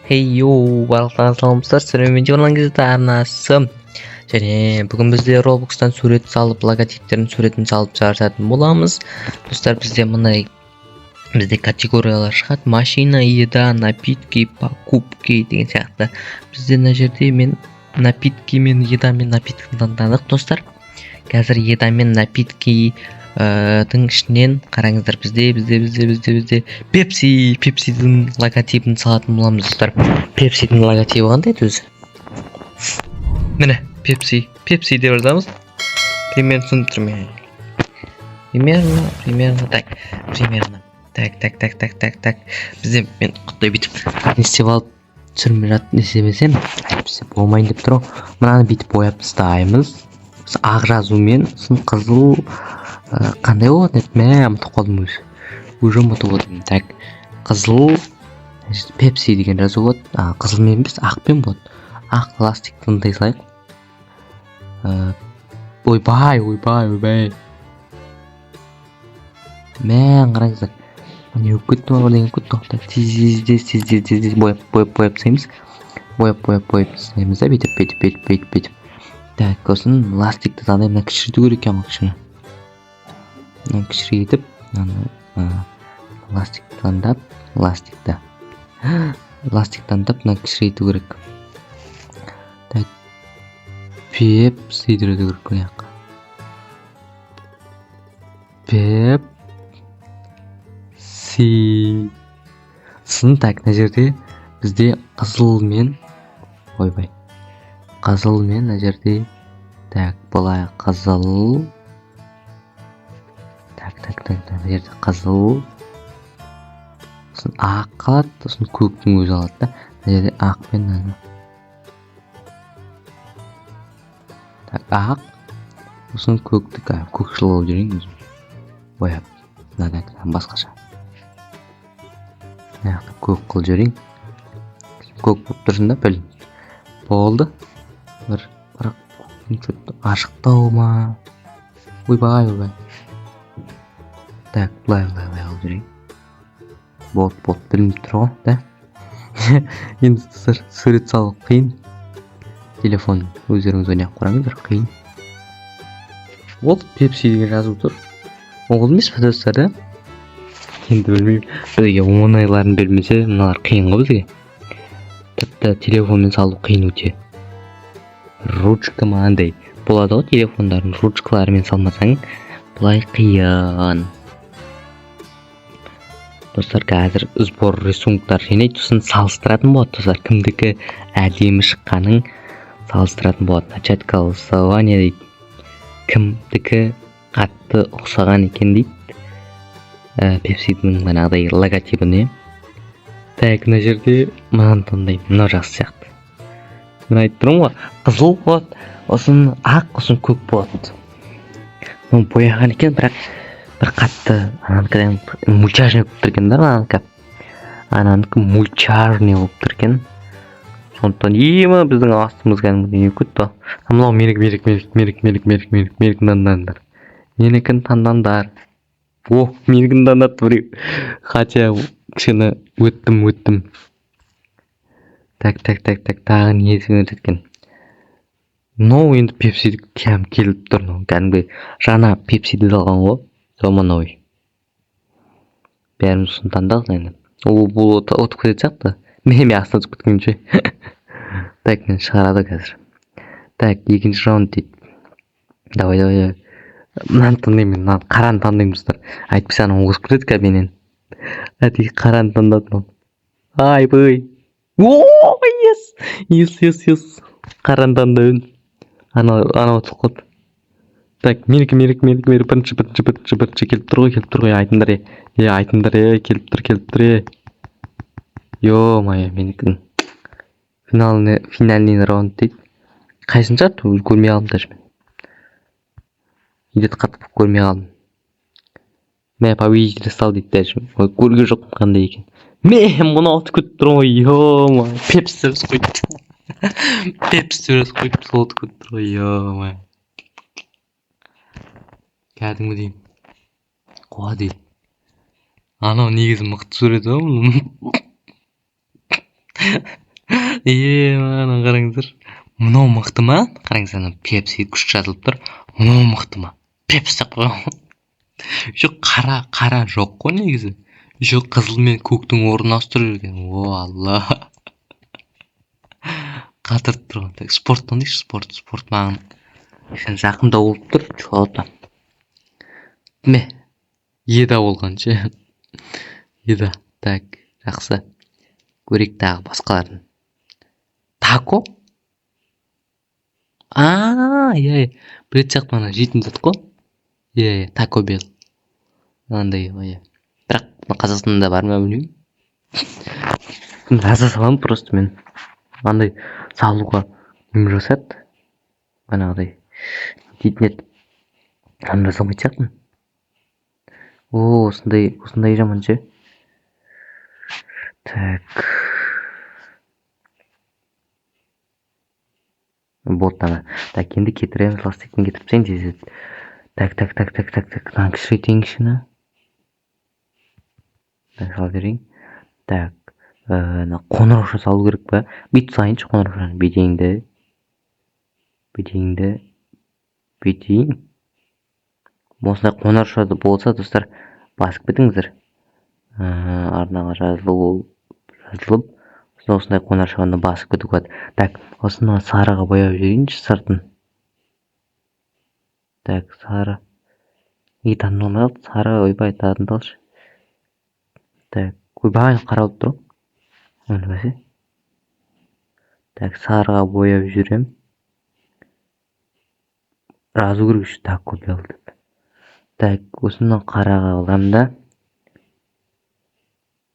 Хей йоу, барлықтарыңызға саламатсыздар. Сіздермен Темірлан Газеті арнасы. Және бүгін бізде Roblox'тан сурет салып, логотиптердің суретін салып жарысатын боламыз. Достар, бізде мындай бізде категориялар шығады: машина, еда, напитки, покупки деген сияқты. Бізде мына жерде мен напитки мен еда мен напиткіні таңдадық, достар. Қазір еда мен напитки дің ішінен қараңыздар, бізде Пепси, Пепсидің логотипін салатын боламыз, достар. Пепсидің логотипі қандай еді өзі? Міне, Пепси, Пепси деп жазамыз. Примерно түсініп тұрмын. Примерно так, примерно так, так, так, так, так, так. Бізде мен құттай бүйтіп не істеп алып түсірмей жатып, не істемесем, әйтпесе болмайын деп тұр ғой. Мынаны бүйтіп бояп тастаймыз. Ақ жазумен, сосын қызыл қандай болатын еді? Мә, ұмытып қалдым өзі, уже ұмытып отырмын. Так, қызыл Пепси деген жазу болады. А, қызылмен емес, ақпен болады. Ақ ластик таңдай салайық. Ойбай, ойбай, ойбай, мә, қараңыздар, не болып кетті ма? Бірдеңе болып кетті ғой. Так, тез, тез, тез, тез, тез, тез бояп, бояп, бояп тастаймыз. Бояп, бояп, бояп тастаймыз да, бүйтіп, бүйтіп, бүйтіп, бүйтіп, бүйтіп. Так, сосын ластикті таңдаймын. Мына кішірейту керек екен ғой кішкене. Мынаны кішірейтіп, мынаны ластик таңдап, ластик таңдап, мынаны кішірейту керек. Так, Пепси деп керек мына жаққа. Пеп си. Сосын, так, мына жерде бізде қызылмен, ойбай, қызылмен мына жерде, так, былай қызыл, так, так, так, мына жерде қызыл, сосын ақ қалады, сосын көктің өзі алады да. Мына жерде ақ пен мынаны, так, ақ, сосын көкті, көкшіл қылып жіберейін өзім бояп. Мына басқаша, мына жақта көк қылып жіберейін, көк болып тұрсын да. Блин, болды бір, бірақ че-то ашықтау ма? Ойбай, ойбай. Так, былай, былай, былай қылып жіберейін. Болды, болды, білініп тұр ғой да. Енді, достар, сурет салу қиын. Телефон өздеріңіз ойнап қараңыздар, қиын. Вот, Пепси деген жазу тұр. Ол емес па, достар, да? Енді білмеймін, бізге оңайларын бермесе, мыналар қиын ғой бізге. Тіпті телефонмен салу қиын өте. Ручка ма, андай болады ғой, телефондардың ручкаларымен салмасаң, былай қиын. Достар, қазір сбор рисунктар жинайды, сосын салыстыратын болады, достар. Кімдікі әдемі шыққанын салыстыратын болады. Начать голосование дейді. Кімдікі қатты ұқсаған екен дейді Пепсидің манағыдай логотипіне. Так, мына жерде мынаны таңдаймын, мынау жақсы сияқты. Мен айтып тұрмын ғой, қызыл болады, сосын ақ, сосын көк болады. Мынау бояған екен, бірақ бір қатты ананікіден мультяшный болып тұр екен да. Ананікі, ананікі мультяшный болып тұр екен. Сондықтан ема біздің астымыз кәдімгідей не болып кетті. Мынау менікі, менікі, менікі, менікі, менікі, менікі, менікі, менікін таңдаңдар, менікін таңдаңдар. О, менікін таңдады біреу, хотя кішкене өттім, өттім. Так, так, так, так, тағы не екен мынау? Енді Пепсиді кәм келіп тұр. Мынау кәдімгі жаңа Пепсиді алған ғой, заманауи. Бәріміз соны таңдадық енді. Ол бұл ұтып кететін сияқты, мен астына түсіп кеткенше. Так, мені шығарады қазір. Так, екінші раунд дейді. Давай, давай, давай, мынаны таңдаймын мен, мынаны, қараны таңдаймын, достар. Әйтпесе анау озып кетеді қазір менен. Әдейі қараны таңдадым. Айбай, о, yes, yes, yes, yes, қараны таңдадым. Анау, анау ұтылып қалды. Так, менікі, менікі, менікі, менікі, бірінші, бірінші, бірінші, бірінші келіп тұр ғой, келіп тұр ғой. Айтыңдар, е, е, айтыңдар, е, келіп тұр, келіп тұр, е. Ё-моё, менікін. Финальный раунд дейді. Қайсысын шығарды, өзі көрмей қалдым даже мен. Үйде қатып көрмей қалдым. Мә, победитель стал дейді. Даже көрген жоқпын қандай екен. Мә, мынау ұтып кетіп тұр ғой. Ё-моё, Пепси деп қойыпты, Пепси деп қойыпты, сол ұтып кетіп тұр ғой. Ё-моё, кәдімгідей қуады. Анау негізі мықты сурет ғой. Е, мынаны қараңыздар. Мынау мықты ма? Қараңыздар, ана Пепси күшті жазылып тұр. Мынау мықты ма? Пепси деп қойған. Еще қара, қара жоқ қой негізі. Еще қызыл мен көктің орнын ауыстырып жіберген. О, Алла. Қатырып тұрған. Так, спорт таңдайықшы, спорт. Спорт маған кішкене жақындау болып тұр. Че-то. Ме. Еда болған ше. Еда. Так, жақсы. Көрейік тағы басқаларын. Тако? А, иә, иә. Білетін сияқтымын, ана жейтін зат қой. Иә, иә, Тако Белл. Андай ғой, иә. Бірақ Қазақстанда бар ма, білмеймін. Жаза саламын просто мен. Андай салуға нем жасады. Бағанағыдай дейтін еді. Аны жаза алмайтын сияқтымын. О, осындай, осындай жаман ше. Так. Болды ана. Так, енді кетіреміз, ластиктен кетіріп тастайын тез. Так, так, так, так, так, так. Мынаны кішірейтейін кішкене. Так, сала берейін. Так, мына қоңырауша салу керек па? Бүйтіп салайыншы қоңыраушаны. Бүйтейін де. Бүйтейін де. Бүйтейін. Осындай қоңырауша болса, достар, басып кетіңіздер. Арнаға жазылып, осындай қоңыраушаны басып кетуге болады. Так, осыны сарыға бояп жіберейінші сыртын. Так, сары. Неге таңдалмай қалды? Сары, ойбай, таңдалшы. Так, ойбай, қара болып тұр ғой. Оны бәсе. Так, сарыға бояп жүремін. Жазу керек еще Тако Белл деп. Так, осыны қараға қыламын да.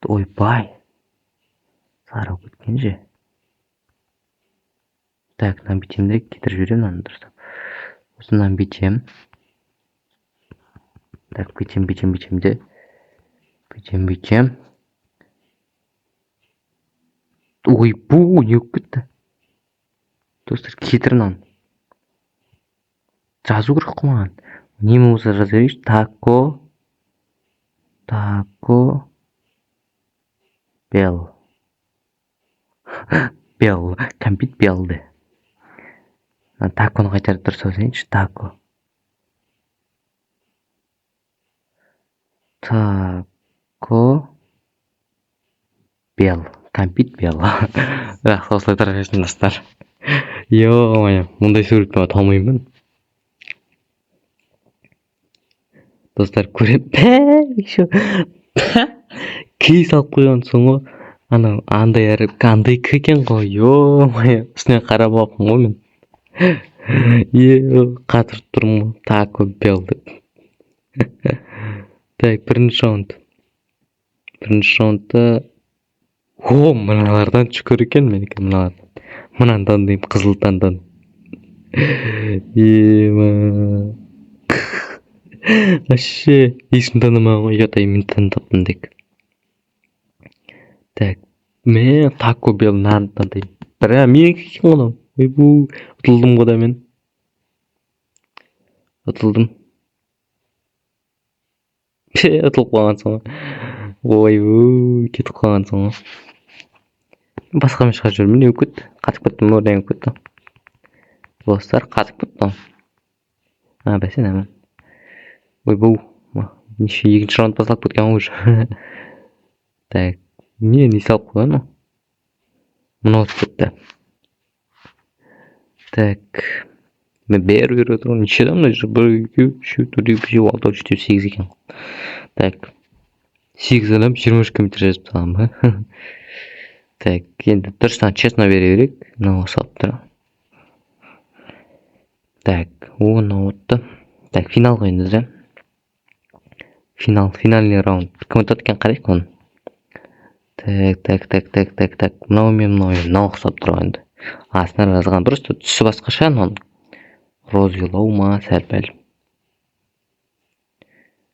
Ойбай. Сары болып кеткен же. Так, мынаны бүйтемін де кетіріп жіберемін мынаны дұрыстап. Осыны бүйтемін. Так, бүйтемін, бүйтемін, бүйтемін де. Бүйтемін, бүйтемін. Ойбу, не болып кетті? Достар, кетір мынаны. Жазу керек қой маған. Неме болса жаза берейінші. Тако. Тако. Белл. Белл. Кәмпит Беллді. Таконы қайтарып дұрыс жазайыншы. Тако. Тако. Белл. Кәмпит Белл. Жақсы, осылай тұра берсін, достар. Ё-моё, мұндай суретті мен танымаймын. Достар, көрем. Еще кей салып қойғансың ғой. Анау андай әріп, андай к екен ғой. Ё-моё, үстіне қарап алыппын ғой мен. Е, қатырып тұрмын ғой. Тако Белл деп. Так, бірінші раунд. Бірінші раундта о, мыналардан түшкір екен менікі, мыналардан. Мынаны таңдаймын, қызыл таңдадым. Ема. Вообще ешкім танымаған ғой, ұят ай, мен таңдаппын тек. Так, мен Тако Белл мынаны таңдаймын. Бірақ менікі екен ғой мынау. Ойбу, ұтылдым ғой да мен. Ұтылдым. Ұтылып қалғансың ғой. Ойбу, кетіп қалғансың ғой. Басқамен шығарып жібердім, не болып кетті? Қатып кеттім, бірдеңе болып кетті. Достар, қатып кетті ғой. А, бәсе, нәмін. Ойбу, неше екінші раунд басталып кеткен ғой уже. Так, не салып қойған ол? Мынау өтіп кетті. Так, мен бәрі беріп отырмын. Неше адам мына жерде? 1, 2, 3, 4, 5, 6, 7, 8 екен. Так, 8 адам 23 комментарий жазып тастаған ба? Так, енді дұрыс, честно бере берейік. Мынау салып тұр. Так, о, мынау ұтты. Так, финал ғой енді, да? Финал, финальный раунд. Кім ұтады екен, қарайық оны. Так, так, так, так, так, так. Мынау мен мынау, мынау ұқсап тұр ғой енді. Астына жазған просто түсі басқаша мынаның. Розовый ма, сәл пәл.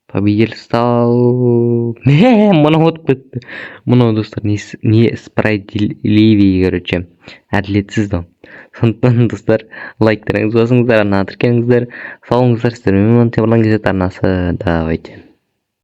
Победитель стал. Не, мынау ұтып кетті. Мынау, достар, несправедливый, короче. Әділетсіз да. Сондықтан, достар, лайктарыңызды басыңыздар, арнаға тіркеліңіздер. Сау болыңыздар, сіздермен Темірлан Кезет арнасы. Давайте.